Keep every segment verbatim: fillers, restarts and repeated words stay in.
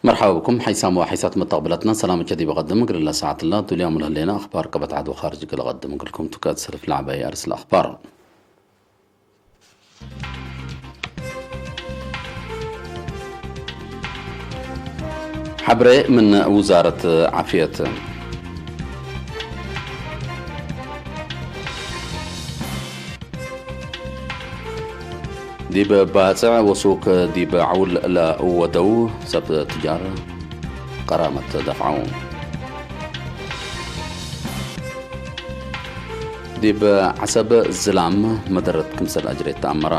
መርሐባ ብኩም ሐይሳም ወሐይሳት መተቅብለትነ፣ ሰላም እቸ ዲብ ቀድም እግል ለሰዓትላ ዱልያም ለህሌነ አኽባር ቀበት ዐድ ወኻርጅ እግል ቀድም እግልኩም ቱ። ከእት ሰልፍ ለዐባይ አርእስ ለአኽባር። ሐብሬ ምን ውዛረት ዓፍየት። ዲብ ባጽዕ ወሱክ ዲብ ዐውል ለወደው ሰብ ትጃር ቀራመት ደፍዐው። ዲብ ዐሰብ ዝላም መደረት ክምሰል አጅሬት ተአመረ።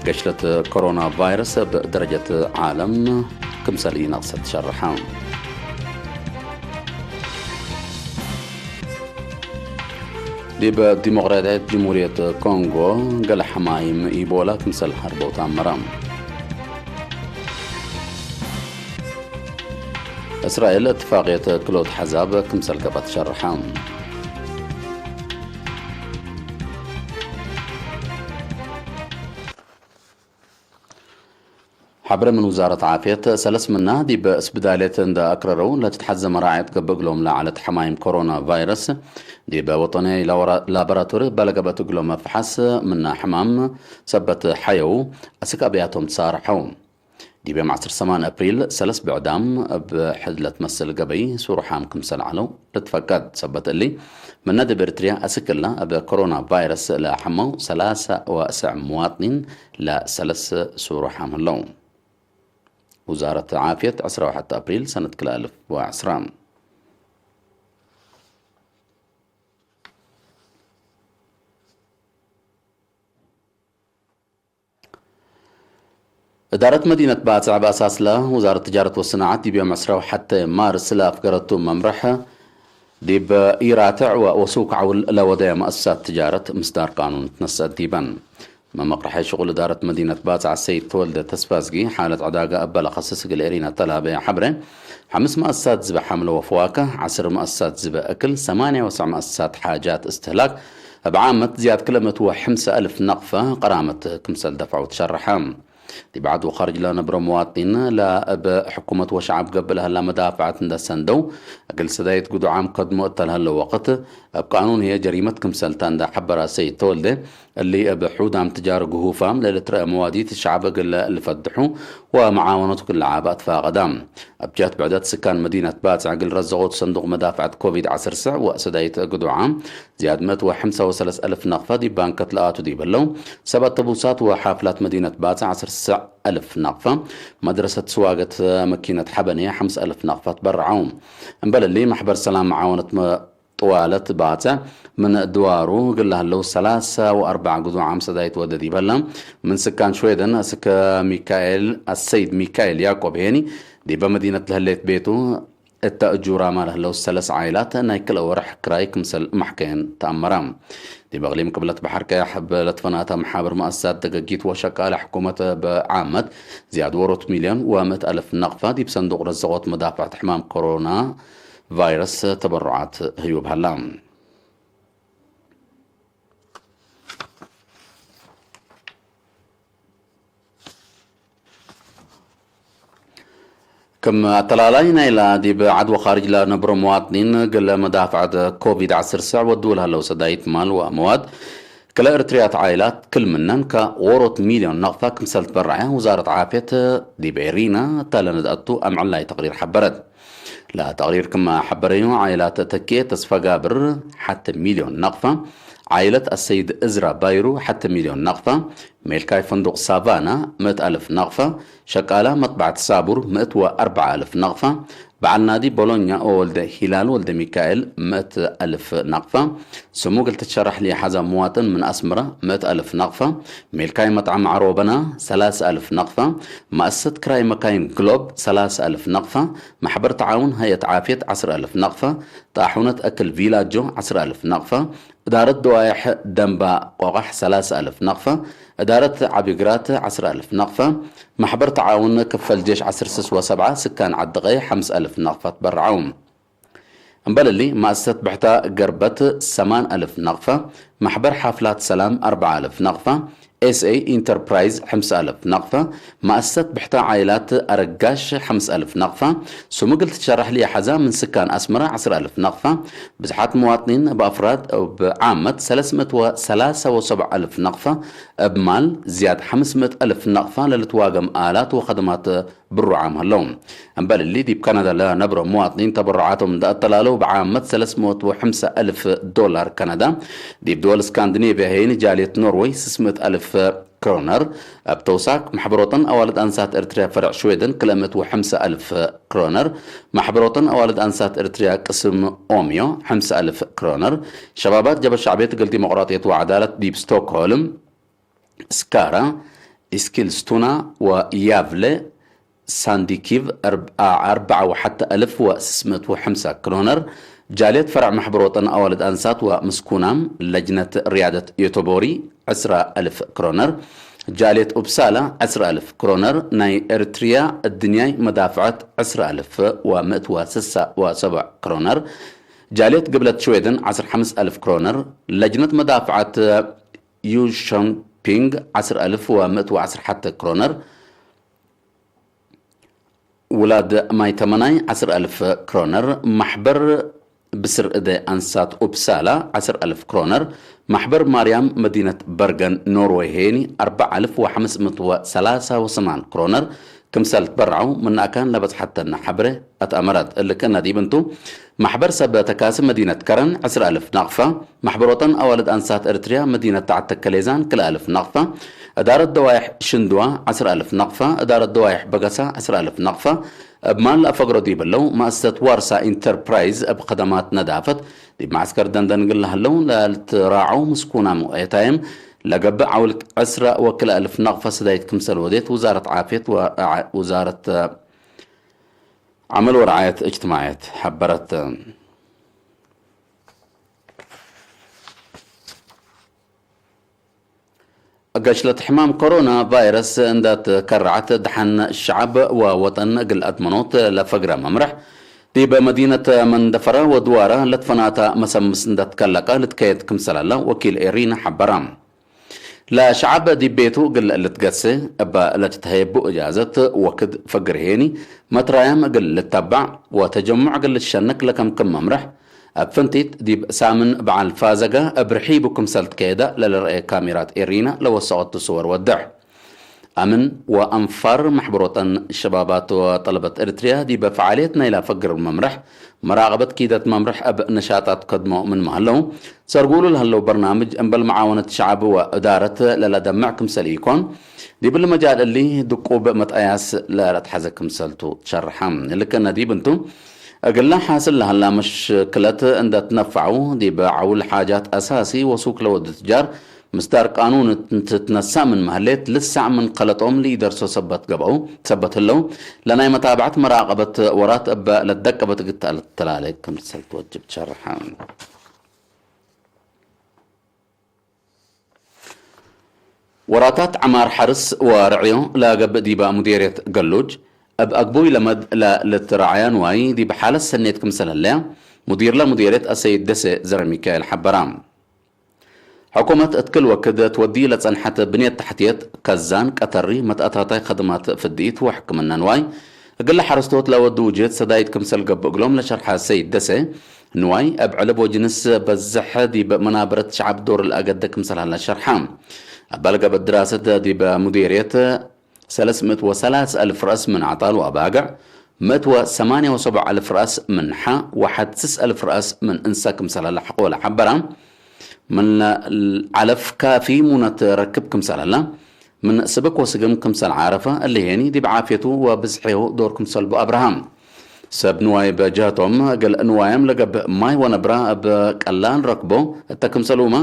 ገሽለት ኮሮና ቫይረስ እብ ደረጀት ዓለም ክምሰል ኢነቅሰት ሸርሐ። ዲብ ዲሞቅራትያት ጅምሁርየት ኮንጎ ገሌ ሐማይም ኢቦላ ክምሰል ሀርበው ተአመረ። እስራኤል እትፋቅየት ክሎት ሐዛብ ክምሰል ገብአት ሸርሐ። ሐብረ ምን ውዛረት ዓፍየት፣ ሰለስ ምና ዲብ እስብዳልየት እንደ አክረረው ለትትሐዘ መራዐየት ገብእ እግሎም ለዐለት ሐማይም ኮሮና ቫይረስ፣ ዲብ ወጠንያይ ላወራ-፣ ላቦራቶሪ እበ ለገብአት እግሎም መፍሐስ ምና ሕማም ሰበት ሐየው፣ አስክ አብያቶም ትሳርሐው። ዲብ ዮም ዐስር ሰማን አፕሪል፣ ሰለስ ብዕዳም እብ ሕድ ለትመስል ገበይ ሱሩሓም ክምሰል ዐለው ልትፈቀድ። ሰበት እሊ፣ ምነ ዲብ ኤሪትርያ አስክ እለ እብ ኮሮና ቫይረስ ለሐመው ሰላሳ ወሰዕ ሙዋጥኒን ለሰለስ ሱሩሓም ህለው። ውዛረት ዓፍየት፣ ዐስራ ወሐት አፕሪል ሰነት ክልኤ አልፍ ወዐስራ። እዳረት መዲነት ባጽዕ፣ እብ አሳስለ ውዛረት ትጃረት ወሰናዐት፣ ዲብ ዮም ዐስራ ወሐተ ማርስ ለአፍገረቱ መምርሕ፣ ዲብ ኢራትዕ ወወሱክ ዐውል ለወደየ መአሰሳት ትጃረት ምስዳር ቃኑን ትነሰአት ዲበን። መመቅረሐይ ሽቁል እዳረት መዲነት ባጽዕ አሰይድ ተወልደ ተስፋዝጊ፣ ሓለት ዕዳገ እበ ለከስስ እግል ኤሪና ተላበየ ሐብረ፣ ሐምስ መአሰሳት ዝበ ሐምለ ወፈዋክህ፣ ዐስር መአሰሳት ዝበ እክል፣ ሰማንያ ወሰዕ መአሰሳት ሓጃት እስትህላክ፣ እብ ዓመት ዝያድ ክልኤ ምእት ወሐምሳ አልፍ ነቅፈ ቀራመት ክምሰል ደፍዐው ትሸረሐ። ዲብ ዐድ ወኻርጅ ለነብሮ መዋጥኒን ለእብ ሕኩመት ወሸዐብ ገብእ ለሀላ መዳፍዐት እንደ ሰንደው፣ እግል ሰዳይት ግዱዓም ከድሞ እተ ለሀለ ወቅት፣ እብ ቃኑን ህዬ ጀሪመት ክምሰልታ እንደ ሐበረ ሰይድ ተወልደ፣ እሊ እብ ሑዳም ትጃር ግሁፋም ለልትረአ መዋዲት ሸዐብ እግል ልፈድሑ ወመዓወኖት እግል ለዓበ አትፋቀዳ። እብ ጀህት ብዕደት ስካን መዲነት ባጽዕ እግል ረዘቆቱ ሰንዱቅ መዳፍዐት ኮቪድ ዐስር ስዕ ወሰዳይት ግዱዓ ዝያድ ምእት ወሐምሳ ወሰለስ አልፍ ነቅፈ ዲብ ባንከት ለአቱ ዲብ ህለው፣ ሰበት ተቡሳት ወሓፍላት መዲነት ባጽዕ ዐስር ስዕ አልፍ ነቅፈ፣ መድረሰት ስዋገት መኪነት ሐበኔ ሐምስ አልፍ ነቅፈ ትበረዐው። እምበል እሊ፣ መሕበር ሰላም መዓወነት መ-፣ ጥዋለት ባጽዕ ምን ድዋሩ እግል ለህለው ሰላሳ ወአርበዕ ግዙዓም ሰዳይት ወደ ዲብ ህለ፣ ምን ስካን ሽዌደን አስክ ሚካኤል፣ አሰይድ ሚካኤል ያቆብ ሄኒ፣ ዲበ መዲነት ለህሌት ቤቱ፣ እተ እጁራመ ለህለው ሰለስ ዓይላት ናይ ክልኤ ወርሕ ክራይ ክምሰል መሕከየን ተአመረ። ዲብ እቅሊም ቅብለት በሐር ቀያሕ እብ ለትፈናተ መሓብር መአሰሳት ደገጊት ወሸቃለ ሕኩመት እብ ዓመት ዝያድ ዎሮት ሚልዮን ወምእት አልፍ ነቅፈ ዲብ ሰንዱቅ ረዘቆት መዳፍዐት ሕማም ኮሮና ቫይረስ ተበሩዓት ህዩብ ሀላ። ክም አተላላይ ናይላ ዲብ ዐድ ወኻርጅ ለነብሮ መዋጥኒን፣ እግል መዳፍዐት ኮቪድ ዐስር ስዕ ወድው ለሀለው ሰዳይት ማል ወአመዋት፣ ክለ ኤርትርያት ዓይላት ክል ምነን ከዎሮት ሚልዮን ነቅፈ ክምሰል ትበረዐ ውዛረት ዓፍየት ዲብ ኤሪና እተ ለነድአቱ አምዕላይ ተቅሪር ሐበረት። ለተቅሪር ክመ ሐበረዩ፣ ዓይላት ተኪኤ ተስፈጋብር ሐቲ ሚልዮን ነቅፈ፣ ዓይለት አሰይድ እዝራ ባይሩ ሐቲ ሚልዮን ነቅፈ፣ ሜልካይ ፈንዱቅ ሳቫና ምእት አልፍ ነቅፈ፣ ሸቃላ መጥበዐት ሳቡር ምእት ወአርበዕ አልፍ ነቅፈ፣ በዐል ናዲ ቦሎኛ ወወልደ ሂላል ወልደ ሚካኤል ምእት አልፍ ነቅፈ፣ ስሙ እግል ትትሸረሕ ለኢሐዛ መዋጥን ምን አስመረ ምእት አልፍ ነቅፈ፣ ሜልካይ መጥዐም ዐሮበና ሰላስ አልፍ ነቅፈ፣ መአሰሰት ክራይ መካይን ግሎብ ሰላስ አልፍ ነቅፈ፣ ማሕበር ተዓውን ሀይአት ዓፍየት ዐስር አልፍ ነቅፈ፣ ጣሑነት አክል ቪላጆ ዐስር አልፍ ነቅፈ፣ እዳረት ደዋይሕ ደንባ ቆቀሕ ሰላስ አልፍ ነቅፈ፣ እዳረት ዐቢግራት ዐስር አልፍ ነቅፈ፣ ማሕበር ተዓውን ክፈል ጄሽ ዐስር ስስ ወሰብዓ ስካን ዐድቀይ ሐምስ አልፍ ነቅፈ ትበረዐው። እምበል እሊ፣ መአሰሰት ብሕታ ገርበት ሰማን አልፍ ነቅፈ፣ መሕበር ሓፍላት ሰላም አርበዓ አልፍ ነቅፈ፣ ኤስ ኤ ኢንተርፕራይዝ ሐምሳ አልፍ ነቅፈ፣ መአሰሰት ብሕታ ዓይላት አረጋሽ ሐምሳ አልፍ ነቅፈ፣ ስሙ እግል ትሸራሕ ለኢሐዛ ምን ስካን አስመረ ዐስር አልፍ ነቅፈ፣ ብዝሓት መዋጥኒን እብ አፍራድ እብ ዓመት ሰለስ ምእት ወሰላሳ ወሰብዕ አልፍ ነቅፈ፣ እብ ማል ዝያድ ሐምስ ምእት አልፍ ነቅፈ ለልትዋገም አላት ወከደማት ብሩዓም ሀለው። እምበል እሊ፣ ዲብ ካናዳ ለነብሮ መዋጥኒን ተበሩዓቶም እንደ አተላለው፣ ብዓመት ሰለስ ምእት ወሐምሳ አልፍ ዶላር ካናዳ፣ ዲብ ድወል እስካንዲኔቭያ ሄኒ ጃልየት ኖርወይ ስስ ምእት አልፍ ክሮነር፣ እብ ተውሳክ፣ መሕበሮተን አዋልድ አንሳት ኤርትርያ ፈርዕ ሽዌደን ክልኤ ምእት ወሐምሳ አልፍ ክሮነር፣ መሕበሮተን አዋልድ አንሳት ኤርትርያ ቅስም ኦምዮ ሐምሳ አልፍ ክሮነር፣ ሸባባት ጀበ ሸዕብየት እግል ዲሞቅራጥየት ወዐዳለት ዲብ ስቶክሆልም፣ ስካራ፣ ኢስኪልስቱና ወያቭለ ሳንዲኪቭ አርብ-፣ አርበዓ ወሐተ አልፍ ወስስ ምእት ወሐምሳ ክሮነር፣ ጃልየት ፈረዕ መሕበር ወጠን አዋልድ አንሳት ወምስኩናም፣ ለጅነት ርያደት ዮቶቦሪ ዕስራ አልፍ ክሮነር፣ ጃልየት ኡፕሳላ ዕስራ አልፍ ክሮነር፣ ናይ ኤርትርያ እድንያይ መዳፍዐት ዕስራ አልፍ ወምእት ወስሳ ወሰብዕ ክሮነር፣ ጃልየት ግብለት ሽዌድን ዐስር ሐምስ አልፍ ክሮነር፣ ለጅነት መዳፍዐት ዩሾንፒንግ ዐስር አልፍ ወምእት ወዐስር ሐተ ክሮነር፣ ውላድ ማይ ተመናይ ዐስር አልፍ ክሮነር፣ ማሕበር ብስር እደ አንሳት ኡፕሳላ ዐስር አልፍ ክሮነር፣ ማሕበር ማርያም መዲነት በርገን ኖርወይ ሄኒ አርበዕ አልፍ ወሐምስ ምእት ወሰላሳ ወሰማን ክሮነር ክምሰል ትበረዐው ምን አካን ለበጽሐተነ ሐብሬ አትአመረት። እሊ ክእነ ዲብ እንቱ፣ ማሕበር ሰብ ተካሲ መዲነት ከረን ዕስር አልፍ ናቅፈ፣ ማሕበር ወጠን አዋልድ አንሳት ኤርትርያ መዲነት ተዐት ተከሌዛን ክልኤ አልፍ ናቅፈ፣ እዳረት ደዋይሕ ሽንድዋ ዐስር አልፍ ናቅፈ፣ እዳረት ደዋይሕ በገሳ ዐስር አልፍ ናቅፈ፣ እብ ማል ለአፈግሮ ዲብ ህለው፣ መአሰሰት ዋርሳ ኢንተርፕራይዝ እብ ከደማት ነዳፈት ዲብ መዐስከር ደንደን እግል ለህለው ለልትራዐው ምስኩናም ወኤታይም ለገብእ ዐውል ዕስረ ወክልኤ አልፍ ናቅፈ ስዳይት ክምሰል ወዴት ውዛረት ዓፍየት ወውዛረት ዐመል ወረዓየት እጅትማዕየት ሐበረት። ገሽለት ሕማም ኮሮና ቫይረስ እንደ ትከረዐት፣ ደሐን ሸዐብ ወወጠን እግል አድመኖት ለፈግረ መምርሕ፣ ዲብ መዲነት መንደፈረ ወድዋረ ለትፈናተ መሰምስ እንደ ትከለቀ ልትከየድ ክምሰል ሀለ ወኪል ኤሪና ሐበረ። ለሸዐብ ዲብ ቤቱ እግል ልትገሴ፣ እበ ለትትሀየቡ እጃዘት ወክድ ፈግር ሄኒ፣ መትራያም እግል ልተባዕ ወተጀሙዕ እግል ልትሸነክ ለከምክም መምርሕ፣ እብ ፍንቲት ዲብ ሳምን በዐል ፋዘገ እብ ርሒቡ ክምሰል ትከየደ ለልርኤ ካሜራት ኤሪና ለወሰቀቱ ስወር ወድሕ። አምን ወአንፋር መሕበር ወጠን ሸባባት ወጠለበት ኤርትርያ ዲበ ፈዓልየት ናይላ ፈግር መምርሕ መራቀበት ኪደት መምርሕ እብ ነሻጣት ከድሞ ምንመ ሀለው፣ ሰርጉ እሉ ለሀለው በርናምጅ እምበል መዓወነት ሸዐብ ወእዳረት ለለደምዕ ክምሰል ኢኮን፣ ዲብሊ መጃል እሊ ድቁብ መትአያስ ለለአትሐዘ ክምሰልቱ ትሸርሐ። እሊ ክእነ ዲብ እንቱ፣ እግለ ሓስል ለሀላ መሽክለት እንደ ትነፈዐው፣ ዲብ ዐውል ሓጃት አሳሲ ወሱክ ለወዱ ትጃር፣ ምስዳር ቃኑን ትትነሳእ ምንመ ህሌት፣ ልሳዕ ምን ከለጦም ለኢደርሶ ሰበት ገብአው፣ ሰበት ህለው፣ ለናይ መታብዐት መራቀበት ወራት እበ ለትደቀበት እግል ተአተላሌ ክምሰል ትወጅብ ትሸርሐ። ወራታት ዐማር ሐርስ ወርዕዮ ለገብእ ዲበ ሙዴርየት ገሉጅ፣ እብ አግቡይ ለመድ ለልትረዐየ ንዋይ ዲብ ሓለት ሰኔት ክምሰል ህለየ፣ ሙዲርለ ሙዴርየት አሰይድ ደሴ ዘረሚካኤል ሐበራ። ሕኩመት እት ክል ወክድ ትወዲ ለጸንሐት ብንየት ተሕትየት፣ ከዛን፣ ቀተሪ፣ መትአታታይ ከድማት ፍድኢት ወሕክምነ ንዋይ፣ እግለ ሐረስቶት ለወዱ ውጅህት ሰዳይት ክምሰል ገብእ እግሎም ለሸርሐ ሰይድ ደሴ፣ ንዋይ እብ ዕልብ ወጅንስ በዝሕ ዲብ መናበረት ሸዐብ ዶር ለአገደ ክምሰል ሀለ ሸርሐ። አባል ገብእ ድራሰት ዲብ ሙዴርየት ሰለስ ምእት ወሰላስ አልፍ ረአስ ምን አጣል ወአባግዕ፣ ምእት ወሰማንያ ወሰብዕ አልፍ ረአስ ምን ሐ ወሐት ስስ አልፍ ረአስ ምን እንሰ ክምሰል ሀለ ሐቆለ ሐበራ። ምን ዐለፍ ካፊ ሙነት ረክብ ክምሰል ሀለ፣ ምን ስብክ ወስግም ክምሰል ዓረፈ፣ እሊ ሄኒ ዲብ ዓፍየቱ ወብዝሒሁ ዶር ክምሰል ቡ አብርሃም። ሰብ ንዋይ በጀህቶም፣ እግል ንዋዮም ለገብእ ማይ ወነብራ እብ ቀላል ረክቦ እተ ክምሰልሁመ፣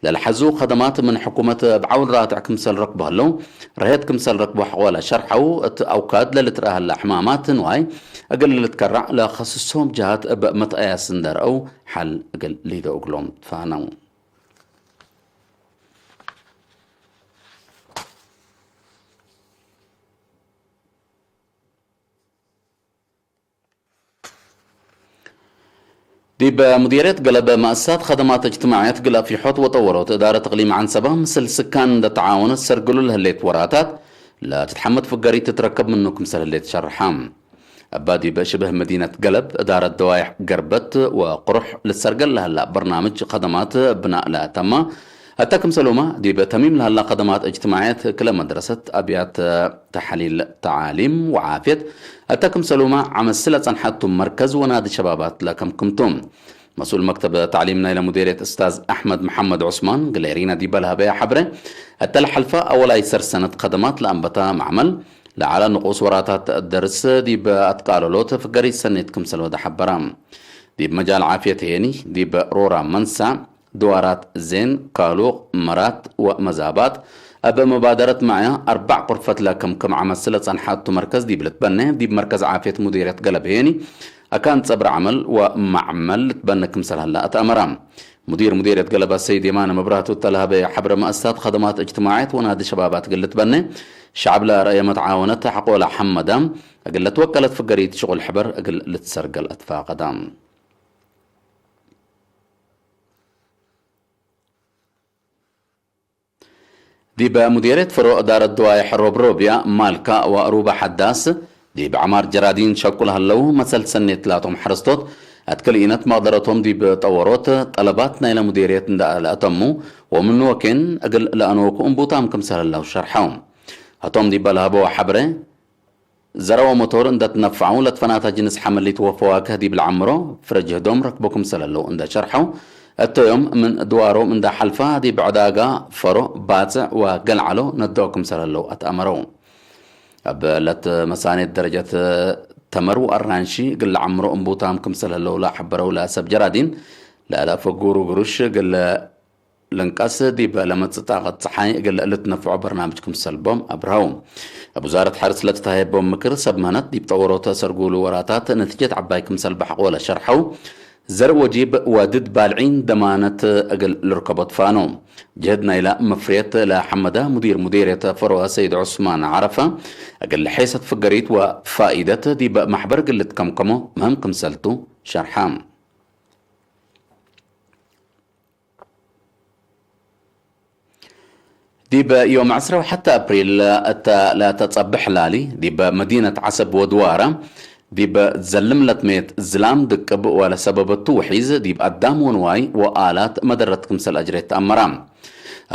ለልሐዙ ከደማት ምን ሕኩመት እብ ዐውል ራትዕ ክምሰል ረክቦ ህለው፣ ረሄት ክምሰል ረክቦ ሐቆለ ሸርሐው። እት አውካድ ለልትረአ ህለ ሕማማት ንዋይ እግል ልትከረዕ ለከስሶም ጀሃት እብ መትአያስ እንደ ረአው ሐል እግል ሊደው እግሎም ትፋነው። ዲብ ሙዲርየት ገለብ መአሰሳት ከደማት እጅትማዕየት እግል አፊሖት ወጠወሮት እዳረት እቅሊም ዐንሰበ ምስል ስካን እንደ ተዓወነት ሰርግሉ ለህሌት ወራታት ለትትሐመድ ፍገሪት ትትረከብ ምኑ ክምሰል ህሌት ሸርሐ። እበ ዲብ ሽብህ መዲነት ገለብ እዳረት ደዋይሕ ገርበት ወቅሩሕ ልትሰርገል ለህላ በርናምጅ ከደማት ብናእ ለአተመ እተ ክምሰሉመ ዲብ ተሚም ለህላ ከደማት እጅትማዕየት ክለ መድረሰት፣ አብያት ተሕሊል ተዓሊም ወዓፍየት እተ ክምሰሉመ ዐመስ ለጸንሐቱ መርከዝ ወናዲ ሸባባት ለከምክምቱ። መስኡል መክተብ ተዕሊም ናይለ ሙዴርየት እስታዝ አሕመድ መሐመድ ዑስማን ግሌሪና ዲበ ለሀበየ ሐብረ፣ እተ ለሐልፈ አወላይ ሰር ሰነት ከደማት ለአንበተ መዕመል ለዐለ ንቁስ ወራታት ደርስ ዲብ አትቃለሎት ፍገሪት ሰኔት ክምሰል ወደ ሐበረ። ዲብ መጃል ዓፍየት ሄኒ፣ ዲብ ሮራ መንሰዕ፣ ድዋራት ዜን፣ ካሉቅ፣ መራት ወመዛባት፣ እብ መባደረት መዕያ አርበዕ ቁርፈት ለክምክም ዐመስ ለጸንሐቱ መርከዝ ዲብ ልትበኔ፣ ዲብ መርከዝ ዓፍየት ሙዴርየት ገለብ ሄኒ፣ አካን ጸብር ዐመል ወመዕመል ልትበነ ክምሰል ሀላ አትአመረ። ሙዲር ሙዴርየት ገለብ አሰይድ የማነ መብራቱ እተ ለሀበየ ሐብረ መአሰሳት ከደማት እጅትማዕየት ወናዲ ሸባባት እግል ልትበኔ፣ ሸዐብ ለረአየ መትዓወነት ሐቆ ለሐመደ፣ እግል ለትወቀለት ፍገሪት ሽቁል ሕበር እግል ልትሰርገል አትፋቀደ። ዲብ ሙዴርየት ፍሮ እዳረት ደዋይሕ ሮብሮብያ፣ ማልካ ወሩባ ሐዳስ፣ ዲብ ዐማር ጀራዲን ሸቁ ለሀለው መሰል ሰኔት ላቶም ሐረስቶት፣ እት ክልኢነት መቅደረቶም ዲብ ጠወሮት፣ ጠለባት ናይለ ሙዴርየት እንደ ለአተሙ ወምኑ ወኬን እግል ለአኖኩ እንቡታም ክምሰል ህለው ሸርሐው። ህቶም ዲበ ለሀበው ሐብረ፣ ዘረ ወሞቶር እንደ ትነፈዐው ለትፈናተ ጅንስ ሐመሊት ወፈዋክህ ዲብ ለዐምሮ ፍረ ጅህዶም ረክቦ ክምሰል ህለው እንደ ሸርሐው፣ እተ ዮም ምን ድዋሮም እንደ ሐልፋ ዲብ ዕዳጋ ፈሮ፣ ባጽዕ ወገልዓሎ ነድኦ ክምሰል ህለው አትአመረው። እብ ለትመሳኔት ደረጀት ተመር ወአራንሺ እግል ለዐምሮ እንቡታም ክምሰል ህለው ለሐበረው ለሰብ ጀራዲን፣ ለአለፈ ጉሩ ግሩሽ እግል ልንቀስ ዲብ ለመጽእ ጣቀት ጸሓይ እግል ልትነፍዖ በርናምጅ ክምሰል ቦም አብርሀው። እብ ውዛረት ሐርስ ለትትሀየብ ቦም ምክር፣ ሰብ ምህነት ዲብ ጠወሮት አሰርጉሉ ወራታት ነቲጀት ዐባይ ክምሰል በሐቆ ለሸርሐው፣ ዘርእ ወጂብ ወድድ ባልዒን ደማነት እግል ልርከቦ ትፋኖ። ጅህድ ናይላ መፍርየት ለሐመደ ሙዲር ሙዴርየት ፈሮ ሰይድ ዑስማን ዐረፈ፣ እግል ሔሰት ፍገሪት ወፋኢደት ዲብ መሕበር እግል ልትከምከሞ ምህም ክምሰልቱ ሸርሐ። ዲብ ዮም ዐስረ ወሐተ አፕሪል እተ ለተጸብሕ ላሊ፣ ዲብ መዲነት ዐሰብ ወድዋረ፣ ዲብ ዘልም ለትመየት ዝላም ድቅብ ወለሰበበቱ ውሒዝ፣ ዲብ አዳም ወንዋይ ወአላት መደረት ክምሰል አጅሬት ተአመረ።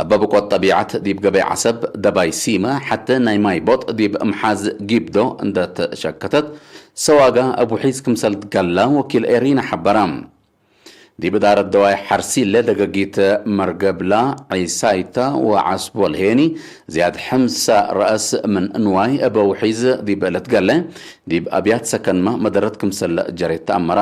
እበ ብቆት ጠቢዐት፣ ዲብ ገበይ ዐሰብ ደባይ ሲመ፣ ሐተ ናይ ማይ ቦጥ ዲብ ምሓዝ ጊብዶ እንደ ተሸከተት፣ ሰዋጋ እብ ውሒዝ ክምሰል ትገላ ወኪል ኤሪና ሐበረ። ዲብ እዳረት ደዋይ ሐርሲለ ደገጊት መርገብላ ዒሳይታ ወዐስቦ ለሄኒ ዝያድ ሕምሳ ረአስ ምን ንዋይ እበ ውሒዝ ዲብ ልትገሌ ዲብ አብያት ሰከንመ መደረት ክምሰል ጀሬት ተአመረ።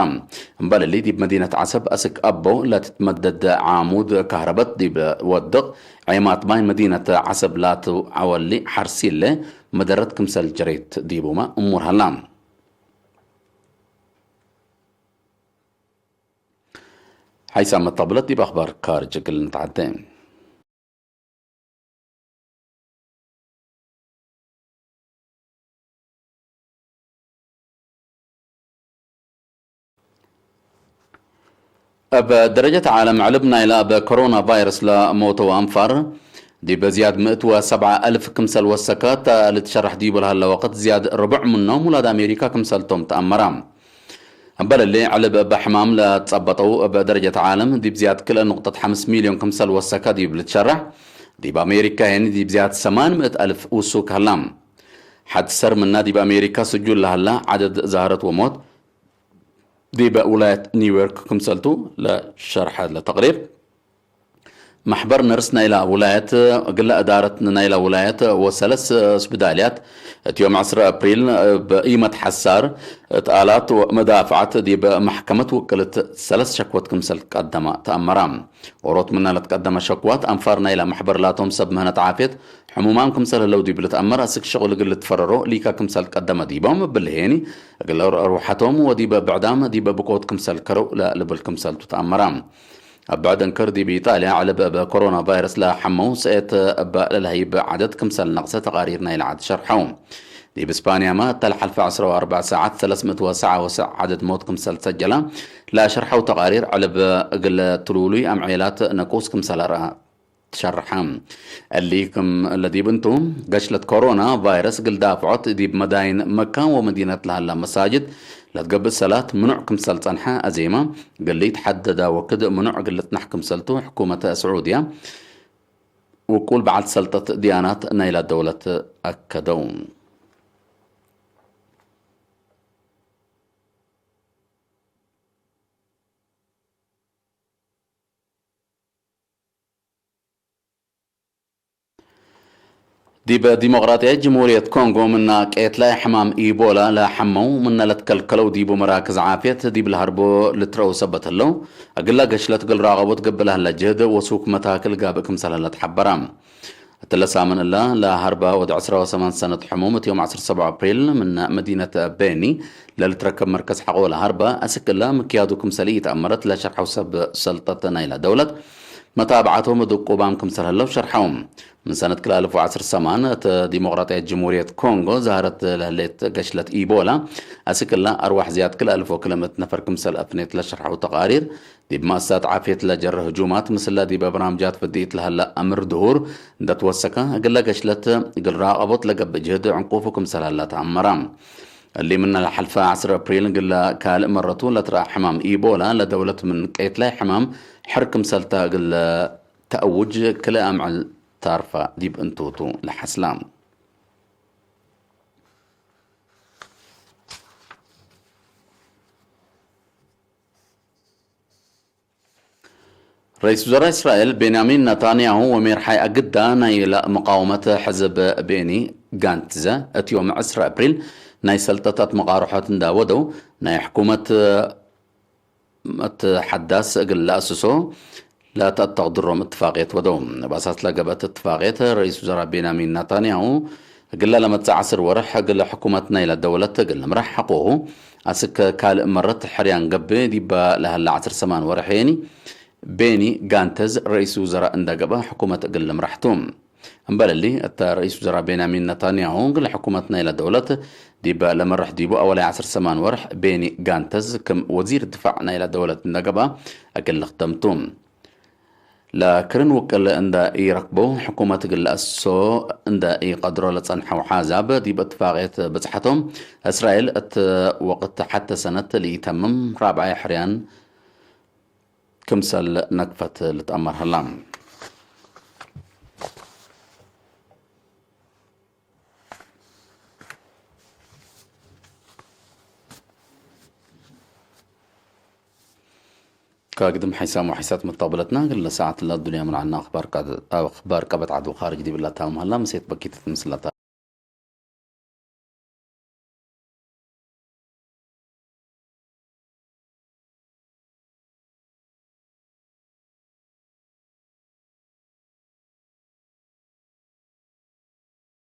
እምበል እሊ ዲብ መዲነት ዐሰብ አስክ አቦ ለትትመደድ ዓሙድ ካህረበት ዲብ ወድቅ ዔማት ማይ መዲነት ዐሰብ ላቱ ዐወሊ ሐርሲለ መደረት ክምሰል ጀሬት ዲቡመ እሙር ሀላ። ሐይሳም መጣብለት ዲብ አኽባር ካርጅ እግል ንትዓዴ። እብ ደረጀት ዓለም፣ ዕልብ ናይለ እብ ኮሮና ቫይረስ ለሞተው አንፋር ዲብ ዝያድ ምእት ወሰብዓ አልፍ ክምሰል ወሰከ፣ እተ ልትሸረሕ ዲቡ ለሀለ ወቅት ዝያድ ርቡዕ ምኖም ውላድ አሜሪካ ክምሰልቶም ተአመረ። እምበል እሊ፣ ዕልብ እበ ሕማም ለጸበጠው እብ ደረጀት ዓለም ዲብ ዝያድ ክልኤ ንቁጠት ሐምስ ሚልዮን ክምሰል ወሰከ ዲብ ልትሸረሕ፣ ዲብ አሜሪካ ሄኒ ዲብ ዝያድ ሰማን ምእት አልፍ ውሱክ ሀላ። ሐድ ሰር ምና ዲብ አሜሪካ ስጁል ለሀላ ዐደድ ዛህረት ወሞት ዲብ ውላየት ኒውዮርክ ክምሰልቱ ለሸርሐ ለተቅሪር፣ መሕበር ነርስ ናይላ ውላየት፣ እግለ እዳረት ናይላ ውላየት ወሰለስ ስብዳልያት፣ እት ዮም ዐስር አፕሪል እብ ኢመት ሐሳር እት አላት ወመዳፍዐት ዲብ መሕከመት ውክልት ሰለስ ሸክወት ክምሰል ትቀደመ ተአመራ። ዎሮት ምነ ለትቀደመ ሸክዋት፣ አንፋር ናይላ መሕበር ላቶም ሰብ ምህነት ዓፍየት ሕሙማም ክምሰል ህለው ዲብ ልትአመር፣ አስክ ሸቁል እግል ልትፈረሮ ሊከ ክምሰል ትቀደመ ዲቦም እብል ሄኒ፣ እግል አርወሐቶም ወዲብ ብዕዳም ዲብ ብቆት ክምሰል ከረው ለልብል ክምሰልቱ ተአመራ። እብ ብዕድ እንክር፣ ዲብ ኢጣልያ ዕልብ እብ ኮሮና ቫይረስ ለሐመው ሰኤት እበ ለልሀይብ ዐደድ ክምሰል ነቅሰ ተቃሪር ናይለ ዐድ ሸርሐው። ዲብ እስፓንያመ እተ ለሐልፈ ዐስራ ወአርበዕ ሰዓት ሰለስ ምእት ወሰዓ ወሰዕ ዐደድ ሞት ክምሰል ሰጀላ ለሸርሐው ተቃሪር፣ ዕልብ እግል ትሉሉይ አምዔላት ነቁስ ክምሰል አርአ ትሸርሐ። እሊ ክም ለዲብ እንቱ፣ ገሽለት ኮሮና ቫይረስ እግል ዳፍዖት ዲብ መዳይን መካ ወመዲነት ለሀላ መሳጅድ ለትገብእ ሰላት ምኑዕ ክምሰል ጸንሐ አዜመ፣ እግል ኢትሐደዳ ወክድ ምኑዕ እግል ልጽናሕ ክምሰልቱ ሕኩመት ስዑድያ ውቁል በዐል ሰልጠት ድያናት ናይላ ደውለት አከደው። ዲብ ዲሞቅራጥያይት ጅምሁርየት ኮንጎ፣ ምነ ቄትላይ ሕማም ኢቦላ ለሐመው ምነ ለትከልከለው ዲቡ መራክዝ ዓፍየት ዲብ ለሀርቦ ልትረአው ሰበት ህለው፣ እግላ ገሽለት እግል ራቀቦት ገብእ ለህለ ጅህድ ወሱክ መታክል ጋብእ ክምሰል ህለ ተሐበረ። እትለ ሳምን እለ ለሀርበ ወድ ዐስራ ወሰማን ሰነት ሕሙም፣ እት ዮም ዐስር ሰብዕ አፕሪል፣ ምነ መዲነት ቤኒ ለልትረከብ መርከዝ ሐቆ ለሀርበ፣ አስክ እለ ምክያዱ ክምሰል ኢተአመረት ለሸርሐው ሰብ ሰልጠት ናይለ ደውለት፣ መታብዓቶም እብ ቁባም ክምሰል ህለው ሸርሐው። ምን ሰነት ክልኤ አልፍ ወዐስር ሰማን፣ እት ዲሞቅራጥያይት ጅምሁርየት ኮንጎ፣ ዛህረት ለህሌት ገሽለት ኢቦላ፣ አስክ እለ አርዋሕ ዝያድ ክልኤ አልፍ ወክልኤ ምእት ነፈር ክምሰል አፍኔት ለሸርሐው ተቃሪር፣ ዲብ መአሰሳት ዓፍየት ለጀረ ህጁማት፣ ምስለ ዲበ በርናምጃት ፍድኢት ለሀለ አምር ድሁር እንደ ትወሰከ፣ እግለ ገሽለት እግል ራቀቦት ለገብእ ጅህድ ዕንቁፉ ክምሰል ሀለ ተአመረ። እሊ ምነ ለሐልፈ ዐስር አፕሪል እግለ ካልእ መረቱ ለትረአ ሕማም ኢቦላ፣ ለደውለት ምን ቄትላይ ሕማም ሕር ክምሰልተ እግል ተአውጅ ክልኤ አምዕል ታርፋ ዲብ እንቱቱ ለሐስላ። ረኢስ ውዘራእ እስራኤል ቤንያሚን ነታንያሁ ወሜርሓይ አግዳ ናይለ መቃወመት ሕዝብ ቤኒ ጋንትዘ እት ዮም ዕስር አፕሪል ናይ ሰልጠት አትመቃርሖት እንዳ ወደው ናይ ሕኩመት እት ሐዳስ እግል ለአስሶ ለተአተቅድሮም እትፋቅየት ወደው። ባሳት ለገብአት እትፋቅየት ረኢስ ውዘራእ ቤንያሚን ናታንያሁ እግለ ለመጽእ ዐስር ወርሕ እግል ሕኩመት ናይለ ደውለት እግል ልምራሕ ሐቆሁ አስክ ካልእ መረት ሕርያን ገብእ ዲበ ለሀለ ዐስር ሰማን ወርሕ የኒ ቤኒ ጋንተዝ ረኢስ ውዘራእ እንደ ገብአ ሕኩመት እግል ልምራሕ ቱ። እምበል እሊ፣ እተ ረኢስ ውዘራእ ቤንያሚን ነታንያሁ እግል ሕኩመት ናይለ ደውለት ዲበ ለመርሕ ዲቡ አወላይ ዐስር ሰማን ወርሕ ቤኒ ጋንተዝ ክም ወዚር ድፋዕ ናይለ ደውለት እንደ ገብአ እግል ልክተም ቱ። ለክርን ውቅል እንደ ኢረክቦ፣ ሕኩመት እግል ለአስሶ እንደ ኢቀድሮ ለጸንሐው ሓዛብ ዲብ እትፋቅየት ብጽሐቶም፣ እስራኤል እት ወቅት ሐተ ሰነት ለኢተምም ራብዓይ ሕርያን ክምሰል ነቅፈት ልትአመር ሀላ። ከግድም ሓይሳም ወሓይሳት መተቅብለትና፣ እግል ለሰዓት ለአዱንያ ምን ዐልነ አኽባር ቀ-፣ አኽባር ቀበት ዐድ ወኻርጅ ዲብላ ታምም ሀላ፣ ምሴት በኪት ትምስላታ።